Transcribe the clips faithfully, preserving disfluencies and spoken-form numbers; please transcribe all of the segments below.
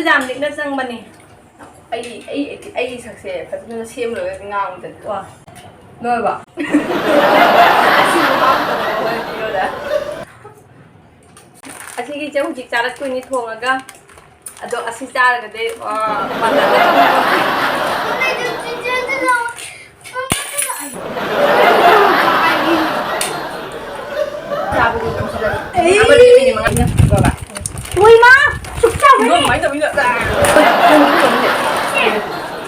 ꯌꯥꯝ ꯂꯤꯛꯅ ꯆꯪꯕꯅꯤ꯫ ꯑꯩ ꯑꯩ ꯑꯩꯒꯤ ꯁꯛꯁꯦ ꯐꯖꯅ ꯁꯦꯝꯂꯨꯔꯒꯗꯤ ꯉꯥꯡꯉꯨꯗꯅ꯫ ꯋꯥ꯫ ꯂꯣꯏꯔꯕꯣ? ꯑꯁꯤꯕꯨ ꯍꯥꯞꯇꯅ ꯃꯈꯣꯏꯅ ꯄꯤꯔꯣꯗ꯫ ꯑꯁꯤꯒꯤꯁꯦ ꯍꯧꯖꯤꯛ ꯆꯥꯔꯛꯇꯣꯏꯅꯤ ꯊꯣꯡꯉꯒ꯫ ꯑꯗꯣ ꯑꯁꯤ ꯆꯥꯔꯒꯗꯤ, ꯑ, ꯃꯥꯟꯅꯕ ꯊꯝꯃꯒ꯫ ꯆꯥꯕꯗꯨ ꯅꯝꯁꯤꯜꯂꯒ꯫ ꯑꯩ꯫ ꯑꯃꯗꯨꯗꯤ ꯃꯤꯅꯤꯠ ꯃꯉꯥ ꯄꯤꯔꯝꯃꯨꯀꯣ꯫ ꯍꯣꯏ, ꯃꯥ! ꯁꯨꯛ ꯆꯥꯎꯕꯅꯦ꯫ ꯏꯃꯥ, ꯀꯃꯥꯏꯅ ꯇꯧꯅꯤ?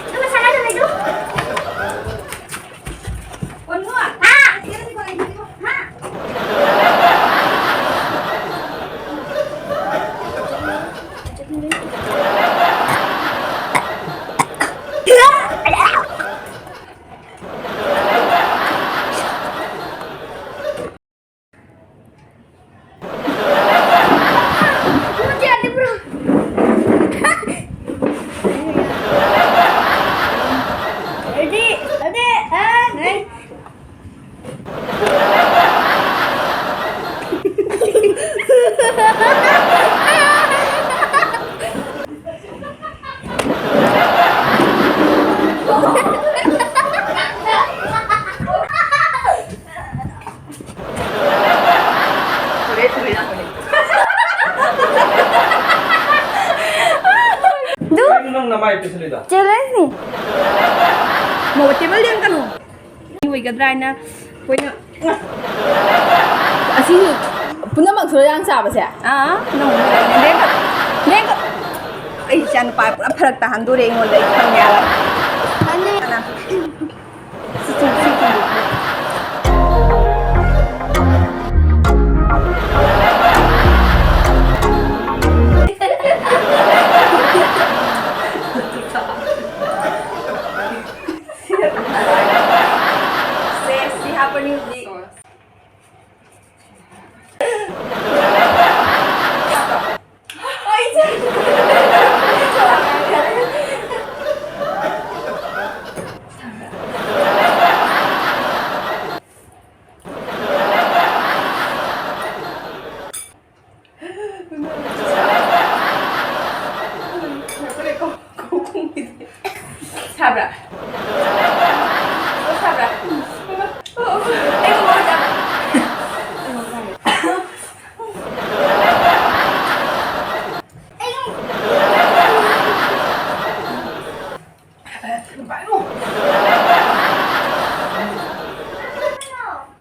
ꯑꯗꯨ ꯃꯁꯥꯂꯥ ꯊꯝꯃꯦ ꯑꯗꯨ꯫ ꯀꯣꯟꯅꯣ꯫ ꯍꯥ? ꯍꯥ? Ready? Ready? And, and. ꯀꯩꯅꯣ ꯅꯪ ꯅꯃꯥꯏ ꯄꯤꯁꯜꯂꯤꯗꯣ? Challenge ꯅꯤ꯫ ꯃꯣ ꯇꯦꯕꯜ ꯂꯦꯡꯒꯅꯨ꯫ ꯑꯣꯏꯒꯗ꯭ꯔꯥ ꯍꯥꯏꯅ ꯑꯩꯈꯣꯏꯅ ꯑꯁꯤ ꯄꯨꯝꯅꯃꯛꯁꯨ ꯌꯥꯝ ꯆꯥꯕꯁꯦ? ꯑꯥ, ꯄꯨꯝꯅꯃꯛ ꯂꯦꯡꯒ-, ꯂꯦꯡꯒ-, ꯑꯩ ꯏꯆꯥ ꯅꯨꯄꯥ ꯄꯨꯔꯥ ꯐꯔꯛ ꯇꯥꯍꯟꯗꯣꯔꯦ ꯑꯩꯉꯣꯟꯗ, ꯑꯩ ꯈꯪꯉꯦ ꯍꯥꯏꯕ꯫ ꯁꯦ, ꯁꯤ ꯍꯥꯞꯄꯅꯤ ꯍꯧꯖꯤꯛ꯫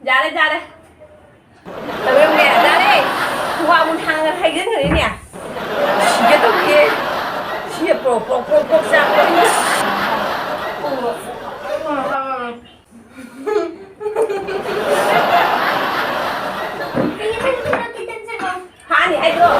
ꯌꯥꯔꯦ, ꯌꯥꯔꯦ꯫ ꯇꯧꯔꯝꯃꯦ, ꯌꯥꯔꯦ꯫ ꯈꯨꯋꯥ ꯑꯃꯨꯛ ꯊꯥꯡꯅ ꯍꯩꯖꯤꯟꯈ꯭ꯔꯦꯅꯦ꯫ ꯁꯤꯒꯦ ꯇꯧꯏꯌꯦ꯫ ꯁꯤ ꯄ꯭ꯔꯣꯛ, ꯄ꯭ꯔꯣꯛ, ꯄ꯭ꯔꯣꯛ, ꯄ꯭ꯔꯣꯛ ꯆꯥꯛꯄ꯫ ꯍꯥꯅꯤ ꯍꯥꯏꯗ꯭ꯔꯣ?